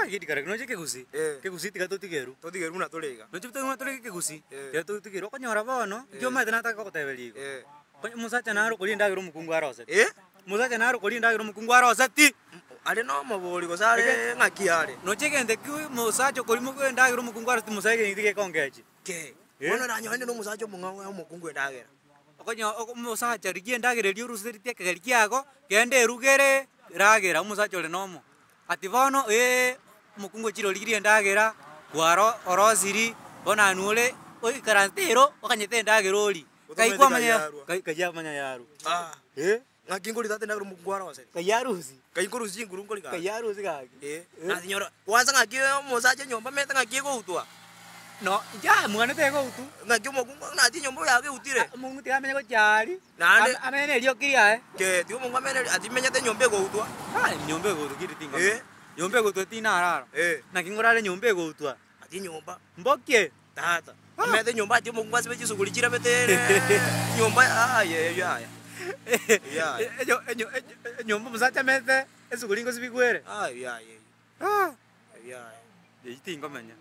Ah, gidi kare noche ekegusii, Eh. ekegusii tiga totigerwe. Totigerwe buna tore iga. Noche buna tore ekegusii, Eh. tiga totigerwe okonyora bono, Eh. inki omanyete nataka kogoteberia igo, Eh. onye omosacha naro okoria endagera omokungu aroseti, Eh? omosacha naro okoria endagera omokungu aroseti. Are na omobori gose are ng'aki are? Noche egento ekio omosacha okorimoka endagera omokungu aroseti mosae egento gekongechi. Kee, Eh. bono oranyore onye na omosacha omong'ao oe omokungu endagera. Okonyo oko omosacha rigia endagera eria oruseretie ekegeri kiago, genda erugere, ragera omosacha ore na omo. Ati bono eeh, omokungu ochire origirie endagera, kwaro orosiri, bono aye nore oikaransete ero, okanyete endagera orie. Kai Otomanyete kwamanya kayarwa. kai kayamanya yarwa. Ah, Eh, ng'aki nkorita ate endagera omokungu aroseti? kayarusi, Kai nkorusia chinguru nkori gaki. kayarusi gaki. Eh, nasinyora, kwanza ng'aki omosacha enyomba omanyete ng'aki egoutwa. No, inche mwane tegoutwa. Ng'aki omokungu nati enyomba oyo ageutire. Omokungu tiga amenye gochia aria, Naende- amenye na erioki riaye. Kee, tiga omokungu amenye ati menyete enyomba egoutwa. Ah, enyomba egoutwa keri tingomanya. Eh. Nyomba egoutwa tinarara. Eh. Naki ngorare enyomba egoutwa. Ati enyomba. Mbokie. Tata, omanyete enyomba ati omokungu asibe chisuguri chirabete enyomba aye yaya. Yaya. Enyo- enyo- enyo- enyomba omosacha amete esuguri ngosibigwa ere. Aye yaya. Ah, Yaya. eyio tingomenya.